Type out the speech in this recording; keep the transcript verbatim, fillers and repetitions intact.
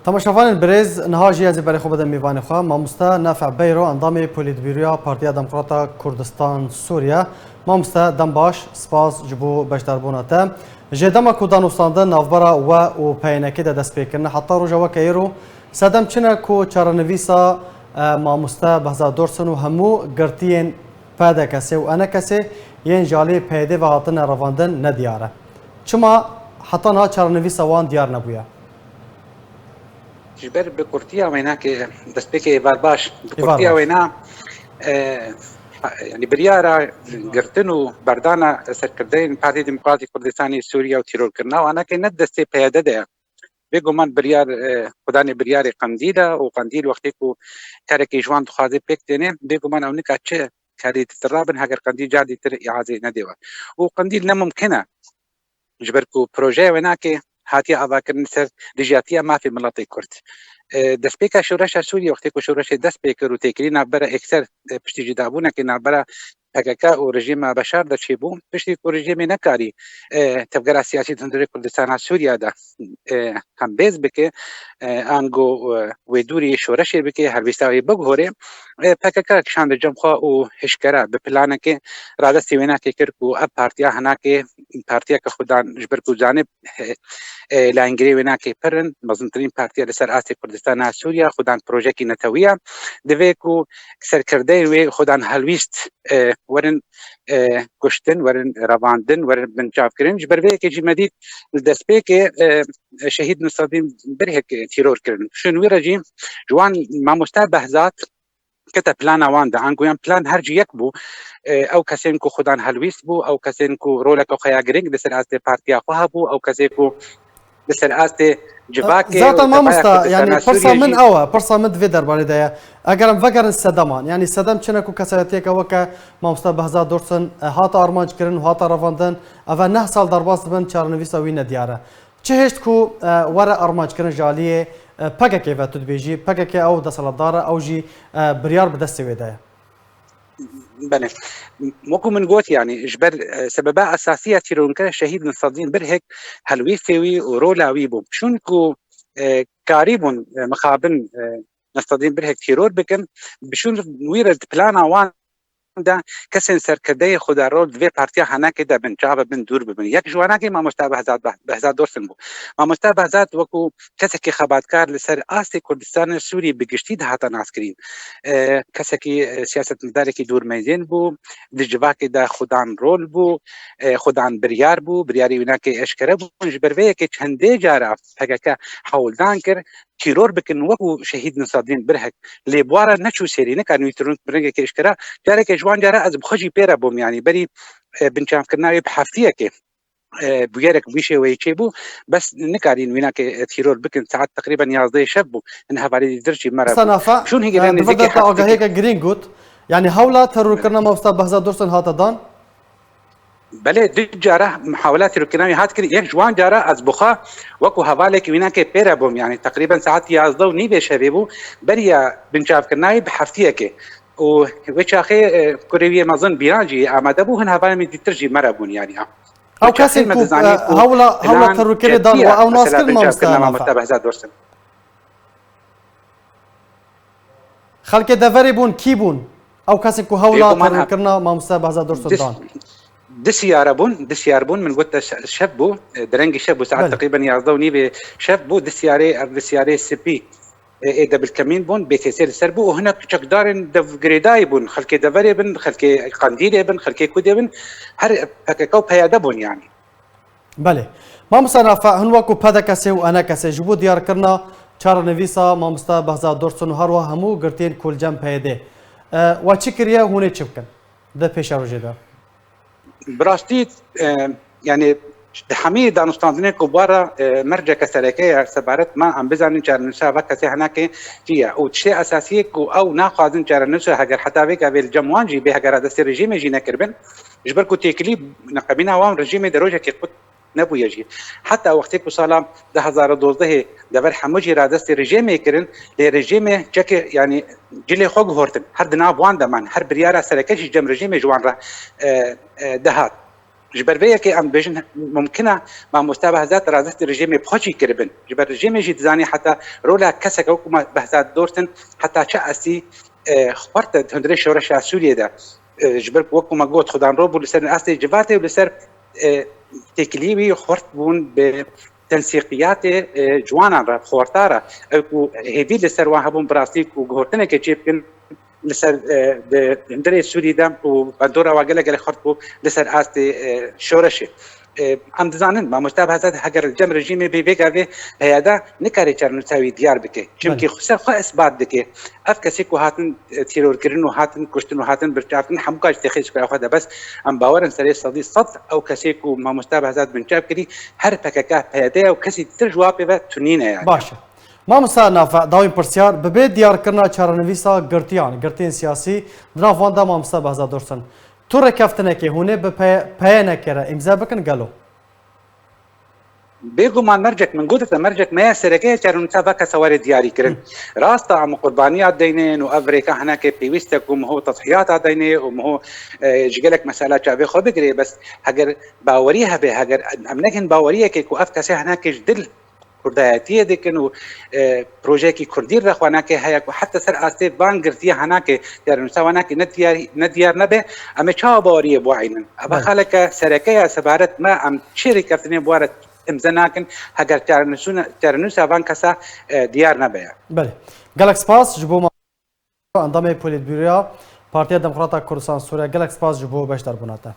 Temaşevanên birêz, niha jî ez ê berê xwe bidim mêvanê xwe, mamoste Nafe Beyro, endamê Polîtbîroya Partiya Demokrata Kurdistan Sûriye. Mamoste, dem baş, spas ji bo beşdarbûna te. Ji dema ku danûstandin navbera we û P Y N K de dest pê kirine heta roja weke îro, sedem çi ne ku çarenivîsa, e, mamoste Behzat Dorsun û hemû girtiyên P D K S û E N K S yên ji alî P Y D ve hatine revandin nediyar e? Çima heta niha çarenivîsa wan diyar nebûye? Ji ber bi kurtiya wênakê, destpêkê êvar baş, bi Êvar kurtiya baş. wêna, e, ha, yani biryara girtin û berdana serkirdeyên Partî Demokratîk Kurdistanê Sûriye û tîrorkirina wan nake ne destê P Y D de ye. Bêguman biryar, e, xudanê biryarê Qendîl e û Qendîl wextê ku karekî ji wan dixwaze pêk têne, bêguman ew nika çi karî ditirabin, heger Qendîl car dîtir îazê nedê we. Û Qendîl ne mumkin e. Ji ber ku projeya wênakê hatiye avakirin li ser dijatiya mafê miletê Kurd. E, destpêka şoreşa Sûriyê, wextê ku şoreşê dest pê kir û têkilî navbera êkser, e, piştî cudabûnekê navbera P K K û rejîma Beşar de çêbû, piştî ku rejîmê nekarî, e, tevgera siyasî di hundirê Kurdistana Sûriye de, e, hembêz bike, e, ango, e, wê dûrî şoreşê bike, helwêsta wê biguhore, e, P K K kişande cem xwe û hişkere bi planekê radestî wênakê kir ku ev partiya hinakê partiyeke xudan ji ber ku zanib, e, e, layîngirê wênakê pir in, mezintirîn partiya li ser astê Kurdistana Sûriye, xudan projekî netewî ye. Divê ku serkirdeyên wê xudan helwîst, e, werin, e, kuştin, werin revandin, werin binçavkirin. Ji ber vê yekê jî me dît li destpêkê, e, Şehîd Nusredîn Birhek tîror kirin. Şûn wî re jî ji wan mamoste Behzat kete plana wan de. Ango yan plan her cî yek bû. E, ew kesên ku xudan helwîst bû, ew kesên ku roleke xwe ya girîng li ser astê partiya xwe hebû, ew kesê ku li ser astê civakê Zaten û tevaya mamoste, Kurdistana yani pirsa Sûriyê min jî ew e, pirsa min di vê derbarê de ye. Eger em vegerin sedeman, yani sedem çi ne ku kesayetiyeke weke mamoste Behzat Dorsun, e, hate armanc kirin û hate revandin, ev e neh sal derbas dibin, çarenivîsa wî nediyar e. Çi hêşt ku, e, were armanckirin ji aliyê, e, P K K ve, tu dibêjî, P K K ew desthilatdar e, ew jî, e, biryar bi destê wê de ye. Belê. Wekî min got, yani, ji ber, e, sebeba esasî ya tîrorkirinê Şehîd Nusredîn Birhek helwêstê wî û rola wî bû. Çunku, e, karîbûn, e, mixabin, e, Nusredîn Birhek tîror bikin, bişûn wî re di plana wan de kesên serkirdeyê xwe de rol di vê partiya henekê de bin, çav bin, dûr bibin. Yek ji wanakê mamoste Behzat Beh-, Behzat Dorsun bû. Mamoste Behzat wekû kesekî xebatkar li ser astê Kurdistanê Sûrî bi giştî dihata naskirîn. E, kesekî, e, siyasetmedarekî dûrmeyzên bû, di civakê de xudan rol bû, e, xudan biryar bû, biryarê wînakê eşkere bûn. Ji ber vê yekê çendê cara P K K hewldan kir, tîror bikin wekû Şehîd Nusredîn Birhek. Lê bi wan re neçû serî, nikarin wî tîror bikin bi rengekî eşkera. Careke ji wan cara ez bi xwe jî pê re bûm, yanî berî, e, binçavkirina wê bi heftiyekê, e, bûyerek bi wî şêweyî çêbû, bes nikarîn wînakê, e, tîror bikin. Saet teqrîben yazdehê şev bû. Hin hevalê dîtir jî me re Mista bû. Nafe, Şûn hîgirên e, di vir de nêzîkê te heftiyekê. agahiyeke girîng got. Yanî hewla terorkirina mamosta Behzat Dursun hate dan? Belê, du cara muhawela tîrokirina wî hat kirin. Yek ji wan cara ez bi xwe wekû hevalekî wînakê pê re bûm. Yanî teqrîben saet yazdeh û nîvê şevê bû. Beriya binçavkirina wî bi heftiyekê. Û wê çaxê, e, kurê wî yê mezin Bîran jî amade bû. Hin hevalên min dîtir jî me re bûn, yanî. Ew Wê çaxê kesên me ku, dizanî e, ku hewla, hewla plan terorkirê dan, ciddiya ew nas mesela kirin mamoste binçavkirina Nafe? Mamoste Behzat Dursun. Xelkê deverê bûn, kî bûn? Ew kesên ku hewla Bêguman terorkirina mamoste Behzat Dursun dis-, dan. Disyare bûn, disyar bûn. Min got te şe-, şev bû, e, derengî şev bû, saet Belê. teqrîben yazdeh û nîvê şev bû. Disyarê, ev disyarê spî, e, ê debilkemîn bûn, B T S li ser bû û hinek çekdarên dev girêdayî bûn. Xelkê deverê bin, xelkê Qendîlê bin, xelkê Kudê bin, her P K K û P Y D bûn yanî. Belê. Mamoste Nafe, hin wekû P D K S û E N K S ji bo diyarkirina çarenivîsa mamoste Behzat Dursun û herwiha hemû girtiyên ku li cem P Y D, e, we çi kiriye, hûn ê çi bikin di pêşerojê de? Bi rastî, e, yanî di hemî danûstandinê ku bi wan re, e, merceke sereke ye, sebaret me, em bizanin çarenivîsa vê kesê henekê çi ye. Û tiştê esasî ye ku ew naxwazin çarenivîsa heger heta vê gavê li cem wan jî bê, heger radestê rejîmê jî nekiribin, ji ber ku têkilî neqemîna wan rejîmê di rojekê qut nebûye jî. Heta wextê ku sala du hezar û dozdehê dever hemû jî radestê rejîmê kirin, lê rejîmê çekê, yanî cilê xwe guhortin. Her di nav wan de man, her biryara sereke jî cem rejîmê ji wan re, e, e, dihat. Ji ber vê yekê em dibêjin, mumkin e mamoste Behzat razestî rejîmê bi xwe jî kiribin. Ji ber rejîmê jî dizanî heta rola keseke wekî ma-, Behzat Dorsen heta çi estî, e, xwarte di hundirê şoreşa Sûriyê de. E, ji ber ku wekî me got, xudanro bû li ser astê civatê û li ser, e, têkiliyê wî xwert bûn bi tensîqiyatê, e, ciwanan re, xorta re. Ew ku hêvî li ser wan hebûn bi rastî ku guhortineke çê bikin, li ser, e, di hundirê Sûrî de û bandora wa gelek gelek xurt bû li ser astê, e, şoreşê. E, em dizanin, mamoste Behzat heger li cem rejîmê bê, vê gavê peyada nikare çarenûsa wî diyar bike. Çimkî Belê. Xwe ser xwe isbat dike. Ev kesê ku hatin, e, tîrorkirin û hatin kuştin û hatin birçavkirin, hemû kaç dixê ji xwe de bes. Em bawerin serê sedî sed ew kesê ku mamoste Behzat binçav kirî, her P K K, P Y D ye û kesî dir ji wa pê ve tunîne yani. Baş e. Mamosta Nafe, dawîn pirsyar, bi bê diyarkirina çarenivîsa girtiyan, girtiyên siyasî, di nav wan de mamosta Behzat Dorsen. Tu rêkeftinekê hûn ê bi P-, P Y N'ekê re îmze bikin gelo? Bêguman mercek min got te, mercek me ya sereke ya çarenivîsa va kesa were diyarî kirin. Hı. Rast e, em qurbaniya deynin û ev rêka hinekê pêwîst e ku miho tedhiyata deyne û miho, e, ji gelek mesela çavê xwe bigire, bes heger bawerî hebe, heger em nekin baweriyekê ku ev kesê hinekê ji dil kurdayetiyê dikin û, e, projeyekî kurdî rexwanakê heye ku heta ser astê van girtiye hanakê, çarenivîsa wanakê ne diyar, ne diyar nebe, em ê çawa baweriyê biayînin? Eva Belê. Xaleke sereke ya sebaret me, em çi rêkeftinê bi wa re îmze nakin, heger çarenivîsûna-, çarenivîsa van kesa, e, diyar nebe ya. Belê. Gelek spas ji bo ma-, endamê Polîtbûroya Partiya Demokrata Kurdistan Sûriye. Gelek spas ji bo beşdarbûna te.